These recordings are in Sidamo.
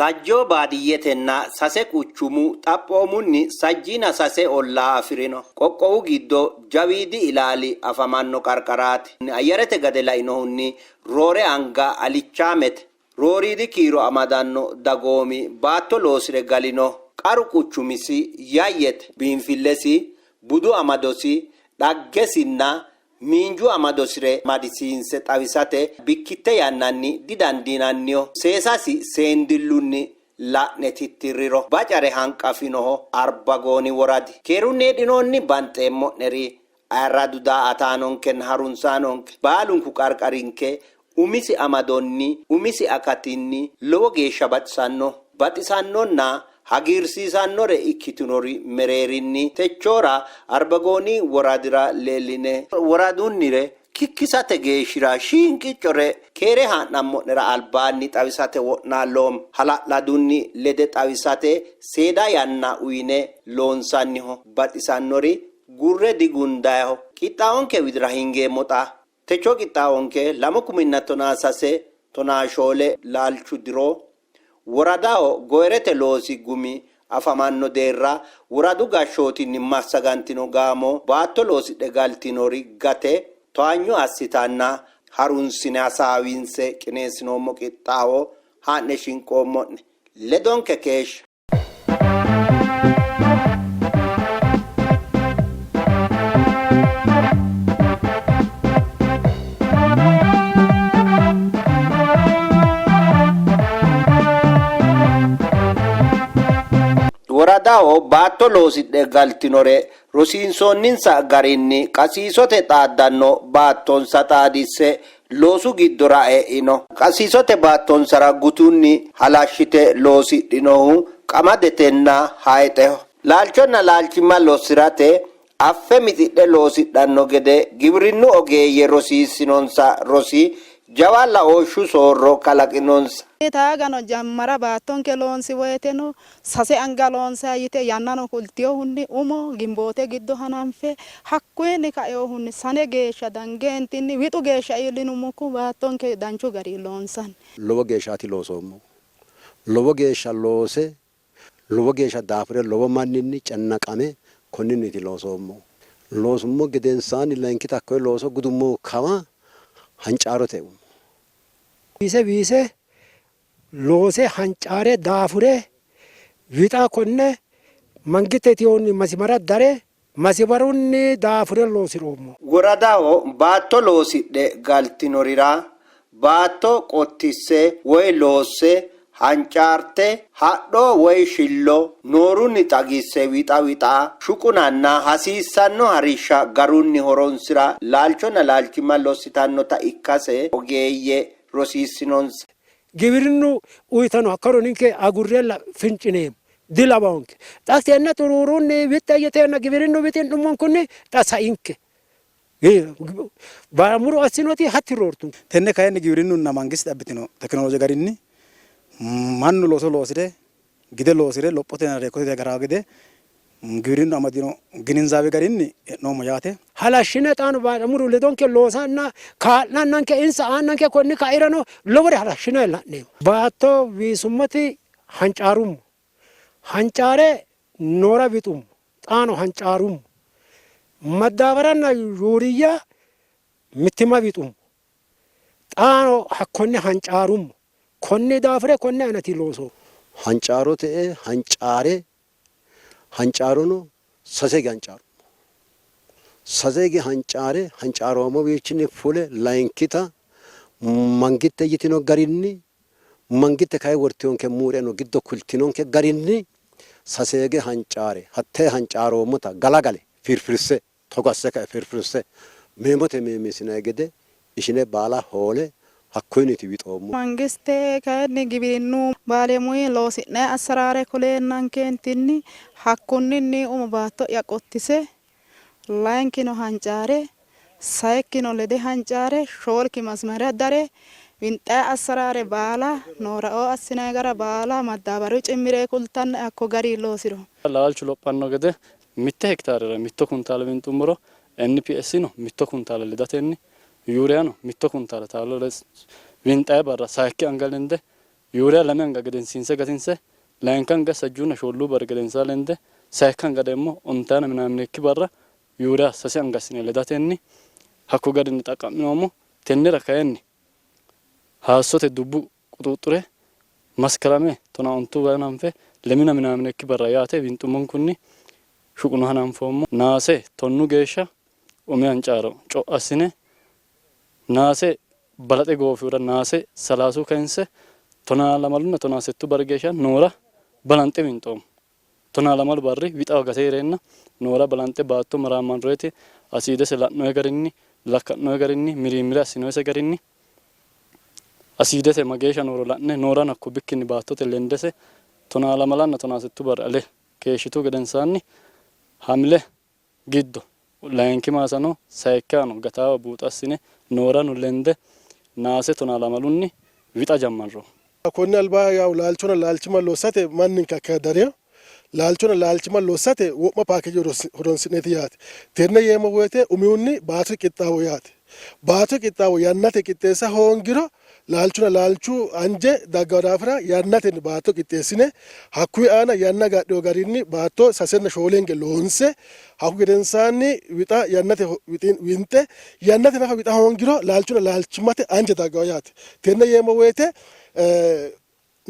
Sajjoo baadiyyetenna sase quchumu xaphoomunni sajjiina sase ollaa afi'rino. Qoqqowu giddo jawiidi ilaali afamanno qarqaraati. Ayyarete gade lainohunni roore anga alichaamete. Rooriidi kiiro amadanno dagoomi baatto loosi're galino. Qaru quchumisi Yayyete. Biinfillesi, budu amadosi, dhaggesinna Miinju amadosire amadisiinse xawisate bikkitte yannanni didandiinanniho. Seesasi seendillunni la'ne tittirriro bacare hanqafinoho Arbagooni woradi. Keerunni heedhinoonni banxeemmo'neri ayirradu daa''ataanonkenna harunsaanonke baalunku qarqarinke umisi amadonni, umisi akatinni lowo geeshsha baxisannoho. Baxisannonna hagiirsiisannore ikkitinori mereerinni techoora Arbagooni woradira leelline woradunnire kikkisate geeshshira shiinqiccore keere haa'nammo'nera albaanni xawisate wo'naalloommo. Hala'ladunni lede xawisate seeda yanna uyine loonsanniho. Baxisannori gurre digundayiho. Qixxaawonke widira hingeemmo xa. Techo qixxaawonke 2013 tonaa shoole laalchu diro woradaho goyirete loosi gumi afamanno deerra woradu gashshootinni massagantino gaamo baatto loosidhe galtinori gate towaanyo assitanna harunsine hasaawinse qineessinoommo qixxaawo haa'ne shinqoommo'ne. Ledonke keeshshe. Woradaho baatto loosidhe galtinore rosiinsoonninsa garinni qasiisote xaaddanno baattonsa xaadisse loosu giddora e'ino. Qasiisote baattonsara gutunni halashshite loosidhinohu qamadetenna hayxeho. Laalchonna laalchimma lossi'rate affe mixidhe loosidhanno gede gibrinnu ogeeyye rosiissinonsa rosi jawa laooshshu soorro kalaqinonsa. Taagano jammara baattonke loonsi woyteno Sase anga loonsanni yite yannano kultinohunni umo Gimboote giddo hananfe hakkuyinni kainohunni sane geeshsha dangeentinni wixu geeshsha iillinummokku baattonke danchu garinni loonsanni. Lowo geeshshaati loosoommohu. Lowo geeshsha loose, lowo geeshsha daafure, lowo manninni cannaqame konninniiti loosoommohu. Loosummo gedensaanni layinkita hakkoye looso gudummohu kawa hancaarote eummo. Wiise wiise loose hancaare daafure wixa konne mangitte itiyoonni masimara dare masimarunni daafure loosi'roommo. Woradaho baatto loosidhe galtinorira baatto qottisse woy loosse hancaarte hadho woy shillo noorunni xagisse wixa wixa shuqunanna hasiissanno harishsha garunni horonsi'ra laalchonna laalchimma lossitannota ikkase ogeeyye rosiissinonsa. Giwirinnu uytano hakkaro ninke agurrella fincineemmo dilawawonke. Xa tenne xuruurunni wixxe yiteenna giwirinnu wixi'nummonkunni xa sainke. Muro assinoti hatti roortunke. Tenne kayinni giwirinnunna mangiste abbitino tekinoloje garinni mannu looso loosi're gide loosi're lophotenna reekkote dagara gede giwirinnu amadino gininzaawe garinni e'noommo yaate. Halashshine xaano baadhamuru ledonke loosanna kaa'lannanke insa aannanke konni ka'irano lowore halashshine la'neemmo. Baatto wiisummoti hancaarummo. Hancaare noora wixummo. Xaano hancaarummo. Maddaabaranna yuuriya mittimma wixummo. Xaano hakkonne hancaarummo. Konni daafire konne aneti loosoommo. Hancaarote ee hancaare Hancaarono sase hige hancaarummo. Sase hige hancaare hancaaroommowiichinni fule layinkita mangitte yitino garinni mangitte kayi wortinonke mu'reno giddo kultinonke garinni sase hige hancaare hattee hancaaroommota galagale firfirse Togo asse kae firfirse meemote meemiissinanni gede ishine baala hoole hakkuyinniiti wixoommohu. Mangiste kayinni giwirinnu baalemuyi loosi'nanni assaraare kuleennankentinni hakkunninni umo baatto'ya qottise, layinkino hancaare, sayikkino lede hancaare, shoolki masimara dare, winxanni assaraare baala, nooraoo assinanni gara baala maddaabaru cimmire kultannae hakko garinni loosi'roommo. Laalchu lophanno gede Mitte hekitaarera mitto kuntaale winxummoro NPSno mitto kuntaale ledatenni Yuuriyano mitto kuntaale taalo winxanni barra sayikki anga lende Yuuriya lame anga gedensiinse gatinse layinki anga sajjuunna shoollu barri gedensaa lende sayikki anga demmo ontaayina minaamilekki barra Yuuriya sase anga assine ledatenni hakko garinni xaqqa'minoommo. Tennera kayinni haassote dubbu quxuuxxure Maskarame tonaa ontu hananfe lemina minaamilekki barra yaate winxummonkunni shuquna hananfoommo. Naase tonnu geeshsha umi hancaaro co'o assine Naase balaxe goofihura naase salaasu kayinse tonaa lamalunna tonaa settu barri geeshsha noora balanxe winxoommo. Tonaa lamalu barri wixaho gate hee'reenna noora balanxe baatto maraammanroyete asiidese la'noyi garinni, lakka'noyi garinni, miriimmire assinoyise garinni asiidese mageeshsha nooro la'ne noorano hakko bikkinni baattote lendese tonaa lamalanna tonaa settu barri ale keeshshituhu gedensaanni Hamile giddo layinki maasano sayikkihano gataawa buuxo assine noorano lende naase tonaa lamalunni wixa jammarro. Konni alba yaw laalchonna laalchimma lossate manninke akkadariyo laalchonna laalchimma lossate wo'ma paakeeje horonsi'neeti yaate. Tenne yeemmo woyte umihunni baattote qixxaawo yaate. Baattote qixxaawo yannate qixxeessa hoongiro laalchuna laalchu anje dagganno daafira yannatenni baatto qixxeessine hakkuyi aana yanna agadhino garinni baatto sasenna shoole hinge loonse hakku gedensaanni wixa yannate winxe yannate nafa wixa hoongiro laalchuna laalchimmate anje dagganno yaate. Tenne yeemmo woyte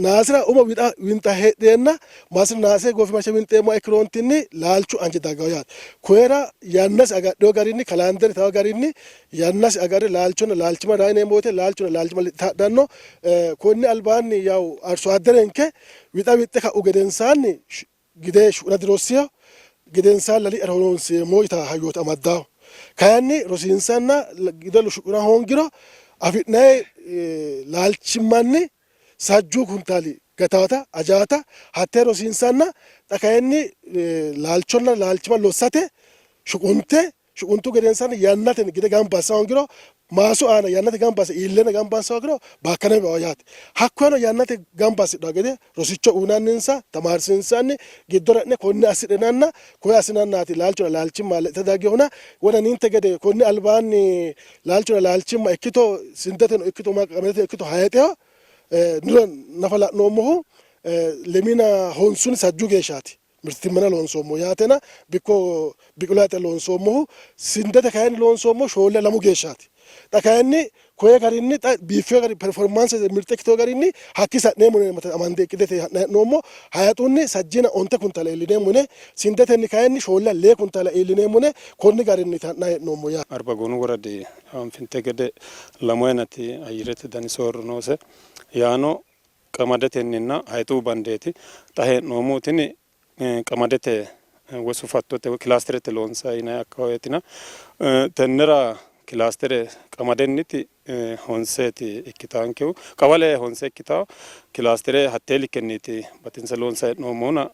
Naasira umo wixa winxa heedheenna masri naase goofimarcha winxeemmoha ikkiroontinni laalchu anje dagganno yaate. Koyera yannasi agadhino garinni kalaandere tawo garinni yannasi agarre laalchonna laalchimma dayineemmo woyte laalchonna laalchimma lexxite hadhanno. Konni albaanni yawu arsoadderenke wixa wixxe ka'u gedensaanni gide shuquna dirossino, gedensaanni lali'yara horoonsi'reemmo yitanno hayyooti amaddanno. Kayinni rosiinsanna gide shuquna hoongiro afi'nanni laalchimmanni sajjuu kuntaali gataata ajaata hattee rosiinsanna xa kayinni laalchonna laalchimma lossate shuqunte Shuquntu gedensaanni yannatenni gide gamba assa hoongiro maasu aana yannate gamba assa iilleenna gamba assa hoogiro baakkaname baao yaate. Hakkoyeno yannate gamba assidhanno gede rosicho uynanninsa, tamaarsiinsanni, giddora e'ne konne assidhinanna koye assinannaati laalchuna laalchimma lexxite dagginohuna wona ninte gede konni albaanni laalchuna laalchimma ikkito sindeteno ikkito qamadeteno ikkito hayxeho niro nafa la'noommohu lemina honsunni sajjuu geeshshaati. Mirtimmana loonsoommo yaatena bikko biqilate loonsoommohu sindete kayinni loonsoommohu shoole lamu geeshshaati. Xa kayinni koye garinni xa biiffino gari performance mirte ikkitino garinni hakki sa'neemmo yine amande iqqidete ha'nanni hee'noommo. Hayaxunni sajjiina onte kuntaala iillineemmo yine sindetenni kayinni shoole lee kuntaala iillineemmo yine konni garinniiti ha'nanni hee'noommo yaate. Arbagoonu woradi anfinte gede lamu aynati ayyirete dani soorro noose. Yaano Qamadetenninna hayixu bandeeti. Xa hee'noommohu tini qamadete woy sufattote woy kilaasterete loonsanni yinanni akkawaaweetina. Tennera kilaastere qamadenniti honseeti ikkitaankehu. Qawale honse ikkitanno. Kilaastere hattee likkenniiti batinse loonsanni hee'noommohuna.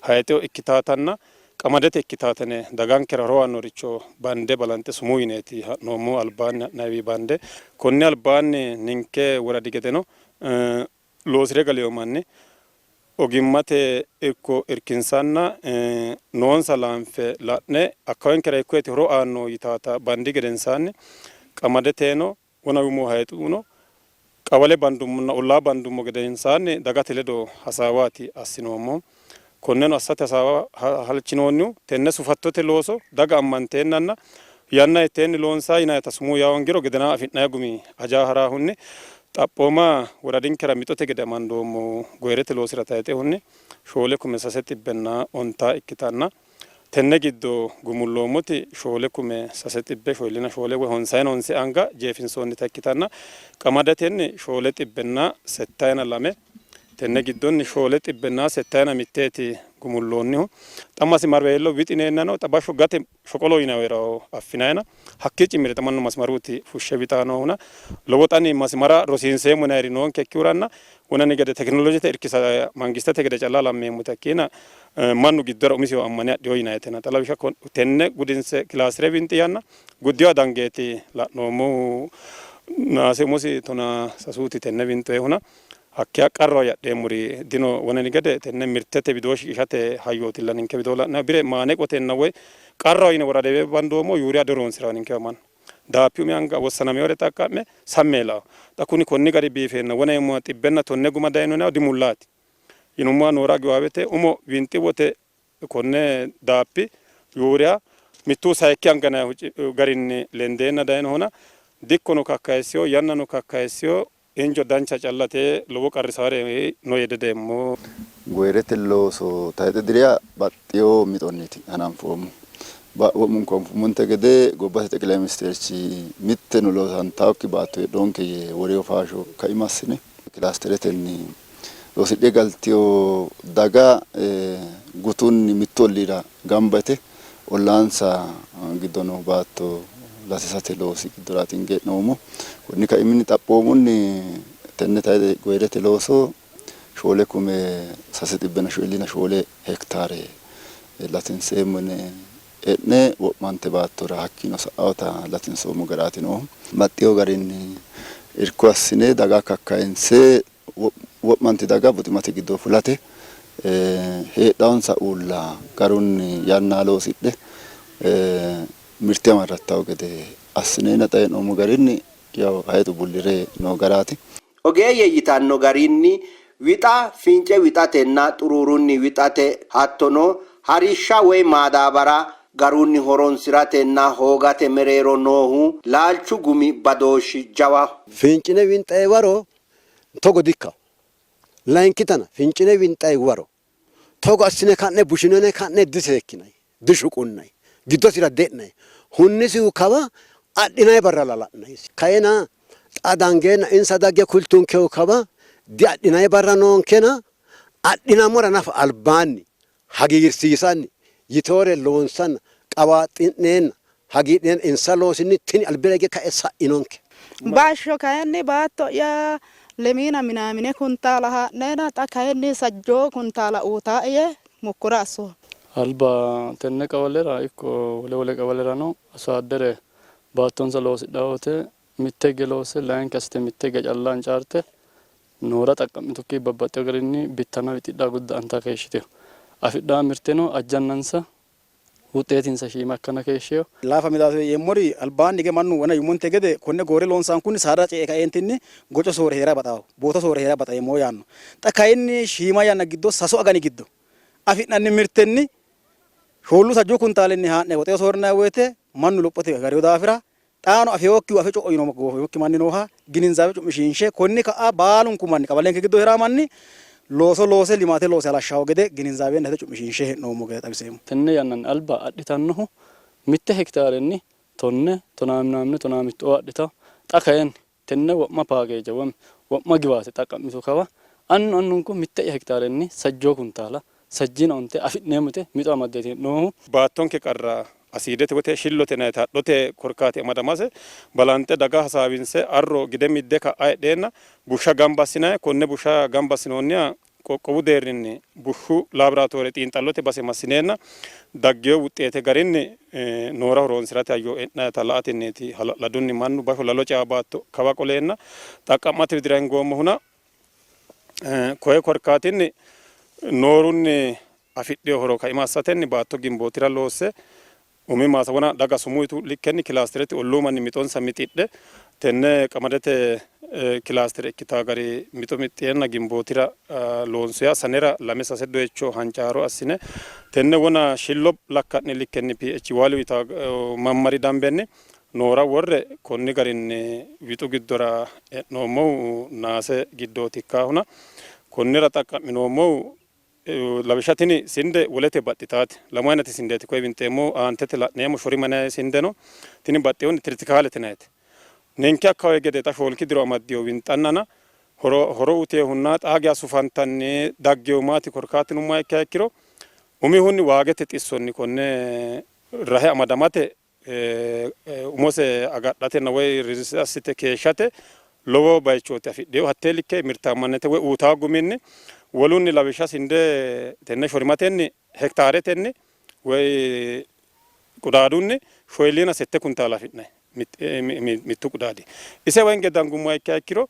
Hayixeho ikkitaatanna qamadete ikkitaata yine dagankera horo aannoricho bande balanxe sumuu yineeti ha'noommohu albaanni ha'nanniwi bande. Konni albaanni ninke woradi gedeno loosi're galino manni ogimmate irko irkinsanna noonsa laanfe la'ne akkawawenkera hiikkoyeti horo aanno yitaata bandi gedensaanni qamadeteno Wona umo hayixuno qawale bandummonna ollaa bandummo gedensaanni dagate ledo hasaawaati assinoommohu. Konneno assate hasaawa halchinoonnihu tenne sufattote looso daga ammanteennanna yanna hitteenni loonsanni yinannita sumuu yaa hoongiro gedenaa afi'nanni gumi ajaa haraahunni xaphooma woradinkera mixote gede amandoommohu goyirete loosira tayixehunni 4690 ikkitanna Tenne giddo gumulloommoti shoole kume sase xibbe shoyillina shoole woy honsayina honse anga jeefinsoonnita ikkitanna qamadetenni shoole xibbenna settayina lame tenne giddonni shoole xibbenna settayina mitteeti gumulloonnihu. Xa masimarweello wixineennano xa bashsho gate shoqolo yinanni hee'rawo affinayina hakkii cimmire xa mannu masimaruuti fushshe wixaa noohuna lowo xani masimara rosiinseemmo yinayiri noonkekkihuranna wonanni gede tekinolojete irkisa mangistete gede calla lammeemmota ikkiina mannu giddora umisihu ammane adhino yinayitena xa lawishsha tenne gudinse kilaasire winxi yanna guddiwa dangeeti la'noommohu naase umosi tonaa sasuuti tenne winxoyihuna hakkeya qarraho yadheemmori dino wonani gede tenne mirtete widoo shiqishate hayyootilla ninke widoo la'nanni bire maaneqotenna woy qarraho yine woradewe bandoommo yuuriya dihoronsi'ranno ninkewa mannu. Daappi umi anga wossanamewore xaqqa'me sammi yee lao. Xa kuni konni gari biifeenna wona yinummoha xibbenna tonne guma dayino yinannihu dimullaati. Yinummoha noora giwaawete umo winxi wote konne daappi Yuuriya mittu sayikki anga yinannihu garinni lendeenna dayinohona dikkono kakkayissino, yannano kakkayissino, injo dancha callate lowo qarrisaare no yee dihedeemmo. Goyirete looso tayxe diriha baxxino mixonniiti hananfoommohu. Wo'munku anfummonte gede gobbate xeqilayi ministeerchi mitteno loosantannokki baatto heedhoonke yee worino faasho kaima assine kilaasteretenni loosidhe galtino daga gutunni mittu olliira gamba yite ollaansa giddo noo baatto latisate loosi giddoraati hinge hee'noommohu. Konni kaiminni xaphoomunni tenne tayxe goyirete looso 4374 hektaare latinseemmo yine e'ne wo'mante baattora hakkiino sa'awota latinsoommo garaati noohu. Baxxeewo garinni irko assine daga kakkayinse wo'manti daga buximate giddo fulate heedhawonsa uulla garunni yanna loosidhe mirte amarrattawo gede assineenna xa hee'noommo garinni yawu hayixu bullire noo garaati. Ogeeyye yitanno garinni, wixa fince wixatenna xuruurunni wixate hattono harishsha woy maadaabara garunni horonsi'ratenna hoogate mereero noohu laalchu gumi badooshshi jawaho. Fincine winxayi waro togo dikkanno. Layinkitana fincine winxayi waro togo assine ka'ne bushinone ka'ne diseekkinanni, dishuqunnanni, giddosira de'nanni. Hunnisihu kawa adhinanni barra lala'nanni. Kayina xa dangeenna insa dagge kultunkehu kawa diadhinanni barra noonkena adhinammora nafa albaanni hagiirsiisanni yitewore loonsanna qawaaxxi'neenna hagiidhineenna insa loosinni tini albira hige ka'e sa'inonke. Bashsho kayinni baatto'ya lemiina minaamine kuntaala haa'neena xa kayinni sajjoo kuntaala uutaae yee mokkora assoommo. Alba tenne qawalera ikko wole wole qawalerano asaaddere baattonsa loosidhanno wote mitte higge loosse layinki assite mitte higge calla hancaarte noora xaqqa'mitukki babbaxxino garinni bittanna wixidha gudda''anta keeshshitino. Afidhanno mirteno ajjannansa Wuxxeetinsa shiima ikkana keeshshino. Laafa midaaso yeemmori albaanni hige mannu wona yuummonte gede konne goore loonsankunni saada ce'e kaeentinni goco soore hee'ra baxawo, booto soore hee'ra baxeemmo yaanno. Xa kayinni shiima yanna giddo sasu agani giddo afi'nanni mirtenni shoolu sajjuu kuntaalenni haa'ne woxeho soorrinanni woyte mannu lophote garino daafira xaano afewokkihu afe co'o yiino goofinokki manni nooha gininzaabe cu'mishiinshe konni ka'a baalunku manni qabalenke giddo hee'raa manni looso loose limaate loose halashshawo gede gininzaabenna hedo cu'mishiinshe hee'noommo gede xawiseemmo. Tenne yannanni alba adhitannohu mitte hektaarenni tonne, tonaa minaamine, tonaa mitto oo adhitanno. Xa kayinni tenne wo'ma paakeeje woy wo'ma giwaate xaqqa'mitu kawa annu annunku mitte hektaarenni sajjoo kuntaala sajjiina onte afi'neemmo yite mixo amaddeeti noohu. Baattonke qarra asiidete woy shillote yinannita hadhote korkaati amadamase balanxe daga hasaawinse arro gide midde ka'a heedheenna bushsha gamba assinanni konne bushsha gamba assinoonniha qoqqowu deerrinni bushshu laaboraatoore xiinxallote base massineenna daggino wuxxeete garinni noora horoonsi'rate hayyo e'nannita la''atenniiti hala'ladunni mannu basho lalo cea baatto kawa qoleenna xaqqa'mate widira hingoommohuna koye korkaatinni noorunni afidhino horo kaima assatenni baatto gimbootira loosse Umi maasa wona daga sumuu yitu likkenni kilaasterete olluu manni mixonsa mixidhe tenne qamadete kilaastere ikkitaa gari mixo mixxeenna gimbootira loonsoya sanera lame sase doyicho hancaaro assine tenne wona shillo lakka'ni likkenni PH value yitaa mammari dambenni noora worre konni garinni wixu giddora e'noommohu naase giddooti ikkaahuna konnira xaqqa'minoommohu Lawishsha tini sinde wolete baxxitaate. Lamu aynati sindeeti koye winxeemmohu aantete la'neemmo shorima yinanni sinde no. Tini baxxinohunni tiritikaalete yinannite. Ninke hakkawoyi gede xa shoolki diro amaddino winxannana horo horo uyitinohunna xaa geya sufantanni dagginohu maati korkaatu yinummoha ikkiha ikkiro umihunni waagete xissonni konne rahe amadamate umose agadhatenna woy rizist assite keeshshate lowo bayichooti afidhino. Hattee likke mirtaammannete woy uuytanno guminni wolunni lawishsha sinde tenne shorimatenni hektaaretenni woy qudaadunni shoyilliina sette kuntaala afi'nanni mittu qudaadi. Ise wenge dangummoha ikkiha ikkiro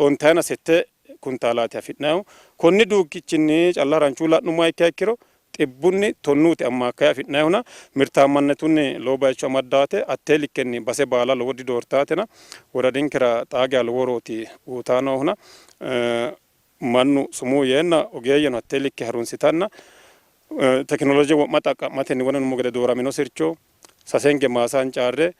ontayina sette kuntaalaati afi'nannihu. Konni duukichinni calla haranchu la'nummoha ikkiha ikkiro Xibbunni tonnuuti ammaakkaye afi'nayihuna mirtaammannetunni lowo bayicho amaddaate hattee likkenni base baala lowo didoortaatena woradinkera xaa geya lowo horooti uyitaa noohuna mannu sumuu yeenna ogeeyyeno hattee likke harunsitanna tekinoloje wo'ma xaqqa'matenni wona nummo gede dooramino sircho sasenge maasa hancaarre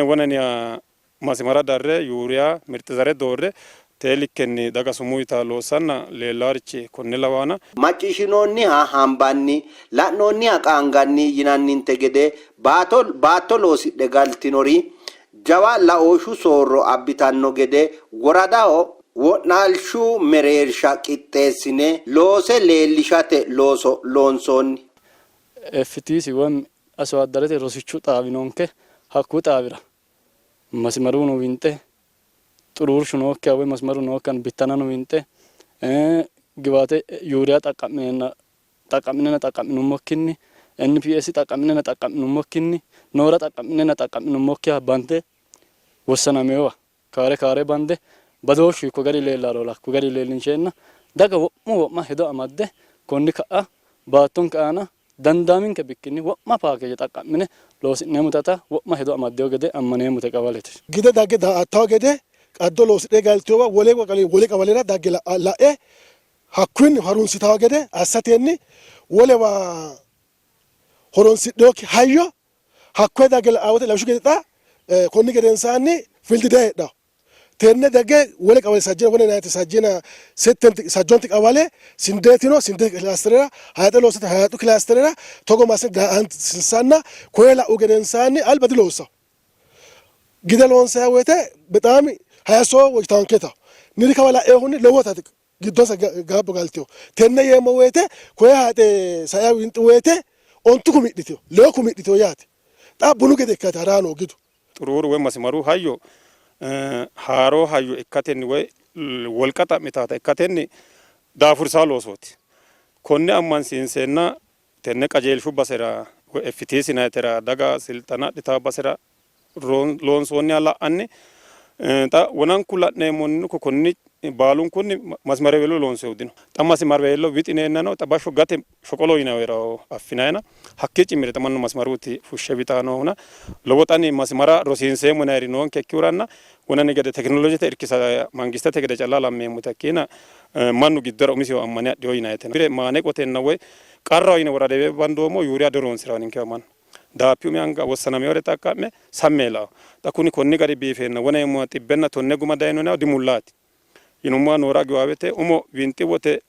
wonaniya masimara darre yuuriya mirxi zare doorre tee likkenni daga sumuu yitaa loossanna leellaarichi konne lawaana. Macciishshinoonniha hambanni, la'noonniha qaanganni yinanninte gede baatto loosidhe galtinori jawa laooshshu soorro abbitanno gede woradaho wo'naalshu mereersha qixxeessine loose leellishate looso loonsoonni. FTC woy Asoaddarete rosichu xaawi noonke. Hakkuyi xaawira masimaruno winxe, xuruurshu nookkiha woy masimaru nookkiha bittanano winxe, giwaate yuuriya xaqqa'minenna xaqqa'minenna xaqqa'minummokkinni, NPS xaqqa'minenna xaqqa'minummokkinni, noora xaqqa'minenna xaqqa'minummokkiha bande wossanaminowa kaare kaare bande badooshshu hiikko garinni leellaro hakko garinni leellinsheenna daga wo'mu wo'ma hedo amadde konni ka'a baattonke aana dandaaminke bikkinni wo'ma paakeeje xaqqa'mine loosi'neemmota wo'ma hedo amaddino gede ammaneemmote qawalete. Gide dagge daa''attanno gede qaddo loosidhe galtinowa wole qawalera dagge la'e hakkuyinni harunsitanno gede assatenni wolewa horonsidhinokki hayyo hakkoye dagge la'anno woyte lawishshu gede xa konni gedensaanni field day heedhanno. Tenne dagge wole qawale sajjina wole nayte sajjina settenti sajjonti qawale sindeetino sindete kilaasterera hayixe loosate hayixu kilaasterera togo massine daa''ansiinsanna koye la'u gedensaanni alba diloossanno. Gide loonsanni woyte bexaami hayisso woyyitaanketa niri kawa laeehunni lowota giddonsa gaabbo galtino. Tenne yeemmo woyte koye hayixe saia winxi woyte ontu kumi hidhitino, lewu kumi hidhitino yaate. Xa bunu gede ikkate harayi noo gidu. Xuruuru woy masimaru hayyo haaroo hayyo ikkatenni woy wolqa xa'mitaata ikkatenni daafursaa loosooti. Konne ammansiinseenna tenne qajeelshu basera woy FTC yinayitera daga silxana adhitaa basera loonsoonniha la''anni xa wonanku la'neemmonni konni baalunkunni masimarweelo loonsoyihu dino. Xa masimarweelo wixineennano xa bashsho gate shoqolo yinanni affinayina hakkiichi mire xa mannu masimaruuti fushshe wixaa noohuna lowo xani masimara rosiinseemmo yinayiri noonkekkihuranna wonanni gede tekinolojete irkisa mangistete gede calla lammeemmota ikkiina mannu giddora umisihu ammane adhiho yinayitena bire maaneqotenna woy qarraho yine woradewe bandoommo yuuriya dihoroonsi'ranno ninkewa mannu. Daaphi umi anga wossanamewore xaqqa'me sammi yee lao. Xa kuni konni gari biifeenna wona yeemmoha xibbenna tonne guma dayino yinannihu dimullaati. Yinummoha noora giwaawete umo winxi wote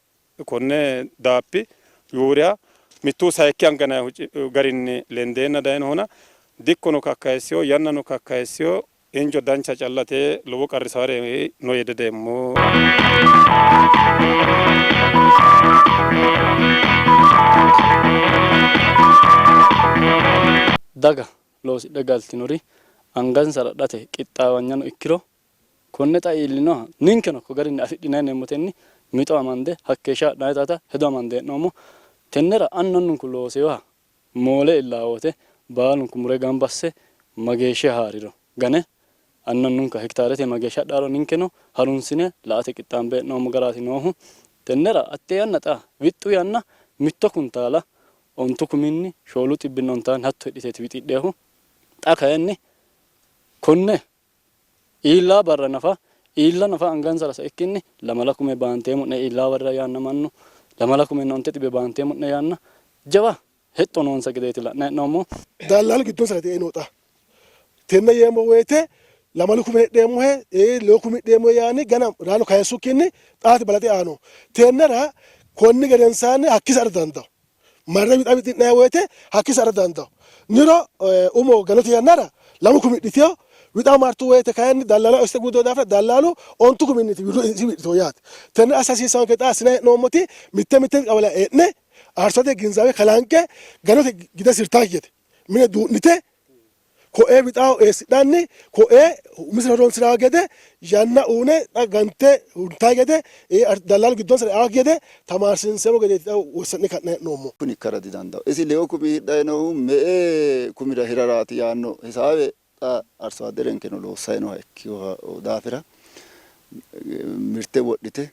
konne daaphi yuuriya mittu sayikki anga yinannihu garinni lendeenna dayinohona dikkono kakkayissino, yannano kakkayissino, injo dancha callate lowo qarrisaare no yee dihedeemmo. Daga loosidhe galtinori angansara adhate qixxaawanyano ikkiro konne xa iillinoha ninkeno ko garinni afidhinanni yineemmotenni mixo amande hakkeeshsha adhinannita hedo amande hee'noommo. Tennera annu annunku loosinoha Moole illaawoote baalunku mure gamba asse mageeshsha haa'riro gane annu annunka hekitaarete mageeshsha adhaaro ninkeno harunsine la''ate qixxaambe hee'noommo garaati noohu. Tennera hatte yanna xa wixu yanna mitto kuntaala ontu kuminni shoolu xibbinni ontaanni hatto hidhiteeti wixidhinohu. Xa kayinni konne Iillaa barra nafa, iilla nafa angansara saikkinni, lamala kume baanteemmo'ne iillaa barra yaanna mannu, lamala kumenna onte xibbe baanteemmo'ne yaanna jawa hexxo noonsa gedeeti la'nanni hee'noommohu. Dallaalu giddonsara dieino xa. Tenne yeemmo woyte lamalu kume hidheemmohe, lewu kumi hidheemmohe yaanni gana raano kayissukkinni xaati balaxe aa no. Tennera konni gedensaanni hakki sa''ara dandaanno. Marre wixa wixi'nanni woyte hakki sa''ara dandaanno. Niro umo ganote yannara lamu kumi hidhitino, wixa martu woyte kayinni dallaala eoste guddino daafira dallaalu ontu kuminniiti wirro isi wi'litino yaate. Tenne assa hasiissannonke xa assinanni hee'noommoti mitte mittenti qawalera e'ne arsote ginzaawe kalanqe ganote gide sirtaakki gede mine duu'nite ko'ee wixaho eessidhanni ko'ee umisira horonsi'ranno gede yanna uune xa gante huntanno gede dallaalu giddonsara eanokki gede tamaarsiinseemmo gedeeti xa wossa'ne ka'ne hee'noommohu. Kuni ikkara didandaanno. Isi lewu kumi hidhanni noohu me''e kumira hiraraati yaanno hisaawe xa arsoadderenkeno loossanni nooha ikkino daafira mirte wodhite.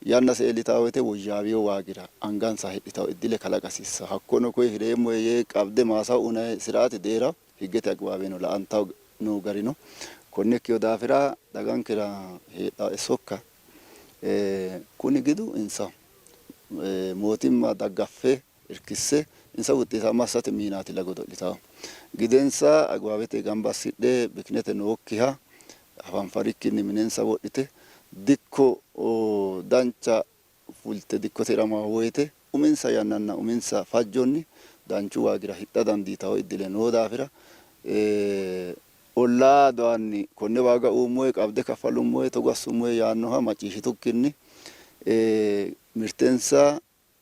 Yannase iillitawo woyte woyyaawino waagira angansa hidhitawo iddile kalaqa hasiissawo. Hakkono koye hireemmohe yee qabde maasaho uynanni siraati deerawo, higgete agiwaaweno la''antawo noo gari no. Konne ikkino daafira dagankera heedhawoe sokka kuni gidu insaho. Mootimma daggaffe irkisse insa wuxxeetaamma assate miinaatilla godo'litawo. Gidensa agiwaawete gamba assidhe bikinete nookkiha hafanfarikkinni minensa wodhite dikko dancha fulte dikkote hiramanno woyte uminsa yannanna uminsa fajjonni danchu waagira hidha dandiitanno iddile noo daafira ollaa doanni konne waaga uummohe, qabde kaffalummohe, togo assummohe yaannoha macciishshitukkinni mirtensa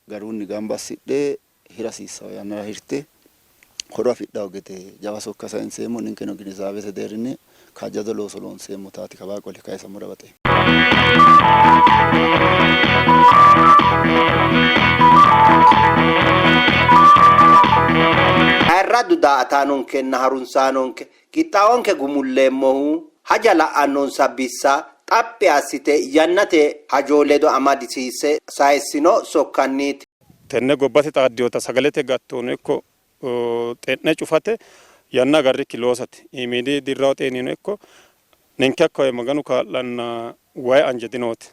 garunni gamba assidhe hira hasiissanno yannara hirte horo afidhanno gede jawa sokka sayinseemmo. Ninkeno ginizaawete deerrinni kaajjado looso loonseemmotaati kawaa qole kayisammora baxeemmo. Ayirraddu daa''ataanonkenna harunsaanonke qixxaawonke gumulleemmohu haja la'annonsa bissa xaphi assite yannate hajo ledo amadisiisse sayissino sokkanniiti. Tenne gobbate xaaddinota sagalete gattono ikko xe'ne cufate yanna agarrikki loosate. Iimiidi dirraho xeenino ikko ninke hakkawayi Maganu kaa'lanna wayi anje dinoote.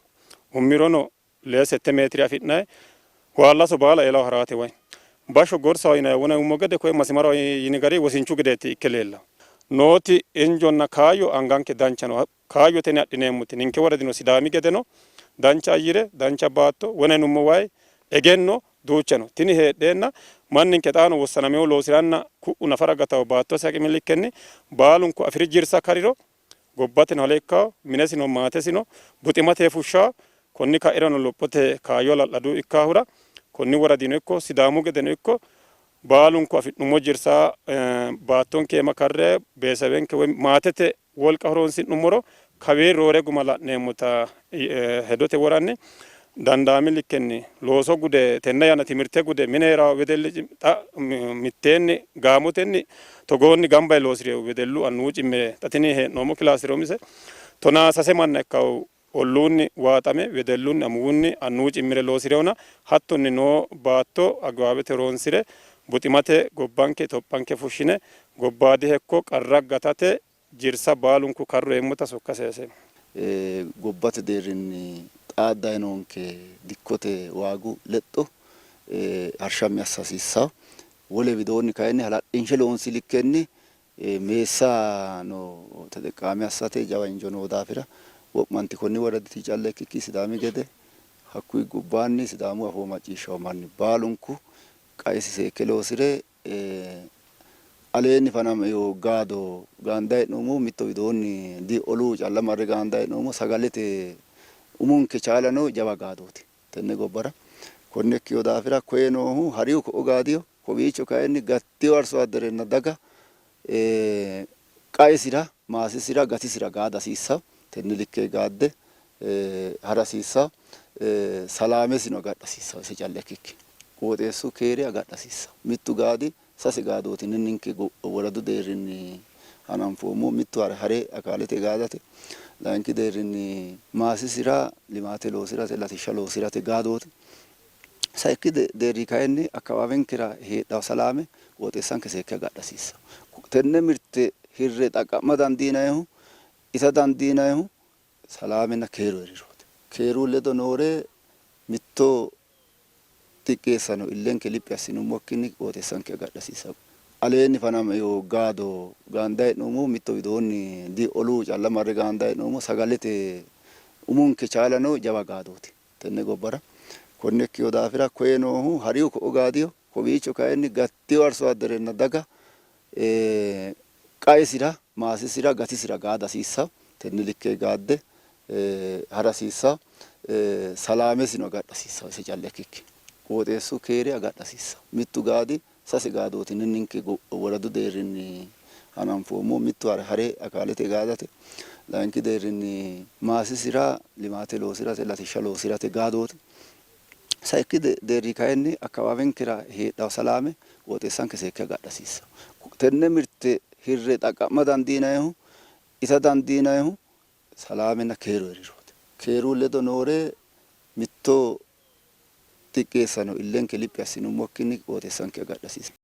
Ummirono lee sette meetire afi'nayi waallaso baala eelaho haraate wayi. Bashsho gorsaho yinayi wona umo gede koye masimaraho yini gari wosinchu gedeeti ikke leellawo. Nooti injonna kaayyo anganke dancha no. Kaayyoteni adhineemmoti ninke woradino Sidaami gedeno dancha ayyire, dancha baatto, wona yinummo wayi, egenno duucha no. Tini heedheenna manninke xaano wossanamino loosi'ranna ku'u nafara gatawo baattosi haqimilikkenni baalunku afi'ri jirsa kariro gobbateno hale ikkawo, minesino maatesino buximate fushshawo, konni ka'irano lophote kaayyo hala'ladu ikkaahura konni woradino ikko Sidaamu gedeno ikko baalunku afi'nummo jirsa baattonke iima karre beesewenke woy maatete wolqa horoonsi'nummoro kawii roore guma la'neemmota hedote woranni dandaami likkenni looso gude tenne yanna timirte gude mine hee'ranno wedelli xa mitteenni gaamotenni togoonni gamba yee loosi'rino wedellu annuwu cimme xa tini hee'noommo kilaasere umise 13 manna ikkanno olluunni waaxame wedellunni amuwunni annuwu cimmire loosi'rinona hattonni noo baatto agiwaawete horoonsi're buximate gobbanke Itophiyanke fushshine gobbaadi hekko qarra gatate jirsa baalunku karro eemmota sokka sayiseemmo. Gobbate deerrinni xaaddanni noonke dikkote waagu lexxo harshammi assa hasiissanno. Wole widoonni kayinni hala'linshe loonsi likkenni meessano teteqqaame assate jawa injo noo daafira wo'manti konni woraditi calla ikkikki Sidaami gede hakkuyi gobbaanni Sidaamu afoo macciishshanno manni baalunku qaesi seekke loosi're Aleenni fanamino gaado gaandayi hee'noommohu mitto widoonni di olu calla marre gaandayi hee'noommo, sagalete umonke chaalano jawa gaadooti tenne gobbara. Konne ikkino daafira koye noohu harihu ko'o gaadiyo, kowiicho kayinni gattino arsoadderenna daga qaesira, maasesira, gatisira gaada hasiissanno. Tenne likke gaadde ha'ra hasiissanno. Salaamesino agadha hasiissanno ise calla ikkikki. Qooxeessu keere agadha hasiissanno. Mittu gaadi sase gaadooti ninke woradu deerrinni hananfoommohu. Mittu hare akaalete gaadate, layinki deerrinni maasisira limaate loosi'rate, latishsha loosi'rate gaadooti. Sayikki deerri kayinni akkawaawenkera heedhanno salaame qooxeessanke seekke agadha hasiissanno. Tenne mirte hirre xaqqa'ma dandiinannihu, ita dandiinannihu salaamenna keeru hee'rirooti. Keeru ledo noore mitto xiqqeessano illenke liphi assinummokkinni qooxeessanke agadha hasiissanno. Aleenni fanamino gaado gaandayi hee'noommohu mitto widoonni di olu calla marre gaandayi hee'noommo, sagalete umonke chaalano jawa gaadooti tenne gobbara. Konne ikkino daafira koye noohu harihu ko'o gaadiyo, kowiicho kayinni gattino arsoadderenna daga qaesira, maasesira, gatisira gaada hasiissanno. Tenne likke gaadde ha'ra hasiissanno. Salaamesino agadha hasiissanno ise calla ikkikki. Qooxeessu keere agadha hasiissanno. Mittu gaadi sase gaadooti ninke woradu deerrinni hananfoommohu. Mittu hare akaalete gaadate, layinki deerrinni maasesira limaate loosi'rate, latishsha loosi'rate gaadooti. Sayikki deerri kayinni akkawaawenkera heedhanno salaame qooxeessanke seekke agadha hasiissanno. Tenne mirte hirre xaqqa'ma dandiinannihu, ita dandiinannihu salaamenna keeru hee'rirooti. Keeru ledo noore mitto. Mitto xiqqeessano illenke liphi assinummokkinni qooxeessanke agadha hasiissanno.